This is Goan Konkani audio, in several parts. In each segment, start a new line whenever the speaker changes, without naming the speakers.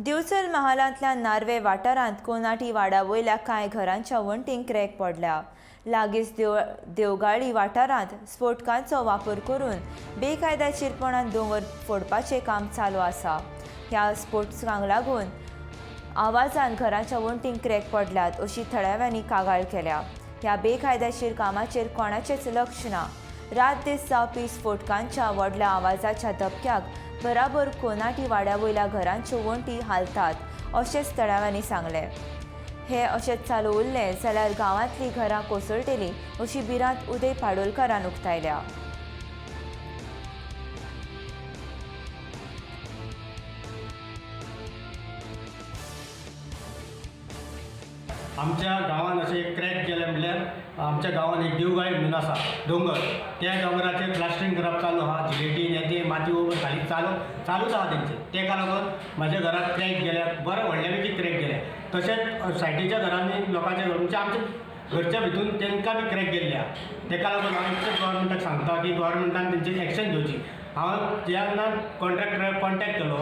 दिवचल महालांतल्या नार्वे वाठारांत कोनाटी वाडा वयल्या कांय घरांच्या वण्टींक क्रॅक पडल्या. लागींच देवगाळी वाठारांत स्फोटकांचो वापर करून बेकायदेशीरपणान दोंगर फोडपाचें काम चालू आसा. ह्या स्फोटकांक लागून आवाजान घरांच्या वण्टींक क्रॅक पडल्यात अशी थळाव्यांनी कागाळ केल्या. ह्या बेकायदेशीर कामाचेर कोणाचेंच लक्ष ना. रात दीस जावपी स्फोटकांच्या व्हडल्या आवाजाच्या धपक्याक बराबर कोनाटी वाड्या वयल्या घरांच्यो वण्टी हालतात अशेंच थळाव्यांनी सांगलें. हे अशेंच चालू उरलें जाल्यार गांवांतलीं घरां कोसळटलीं अशी भिरांत उदय पाडोलकारान उक्तायल्या.
आमच्या गांवान अशें क्रॅक गेले म्हणल्यार आमच्या गांवान एक देवगाळी म्हणून आसा दोंगर, त्या दोंगराचेर प्लास्टरींग करप चालू आहा. जिलेटीन हें तें माती वयर घालीत चालूच आहा तेंचें. तेका लागून म्हाज्या घराक क्रॅक गेल्या, बरें व्हडल्या पैकी क्रॅक गेल्या. तशेंच सायडीच्या घरांनी लोकांच्या घर म्हणजे आमच्या घरच्या भितून तेंकां बी क्रॅक गेल्ले आहा. तेका लागून हांव इतलें गव्हर्मेंटाक सांगता की गव्हर्मेंटान तेंचेर एक्शन घेवची. हांव जेन्ना कॉन्ट्रेक्टराक कॉन्टेक्ट केलो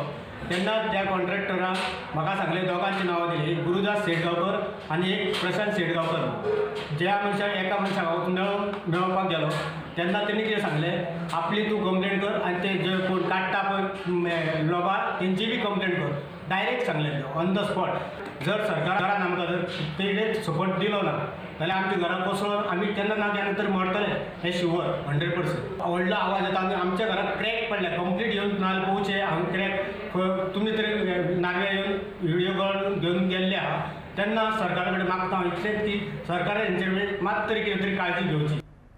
तेन्ना त्या कॉन्ट्रेक्टरान म्हाका सांगलें, दोगांची नांवां दिली, एक गुरुदास शेटगांवकर आनी एक प्रशांत शेटगांवकर. ज्या मनशाक एका मनशाक हांव मेळोवपाक गेलो तेन्ना तेणी कितें सांगलें, आपली तूं कंप्लेन कर आनी ते जे कोण काडटा पळय लोबां तेंची बी कंप्लेन कर. डायरेक्ट सांगलें ऑन the spot. जर सरकारान आमकां जर तेणे सपोर्ट दिलो ना जाल्यार आमच्या घरां कोसळून आमी केन्ना ना केन्ना तरी मरतले हें शुवर 100%. व्हडलो आवाज येता आनी आमच्या घराक क्रॅक पडल्या कंप्लीट येवन नाल पळोवचें हांगा क्रॅक. तुमी तरी नागव्या येवन व्हिडियो कॉल घेवन गेल्ले आहा तेन्ना सरकारा कडेन मागता हांव इतलेंच की सरकारान हेंचे कडेन मात तरी कितें तरी काळजी घेवची.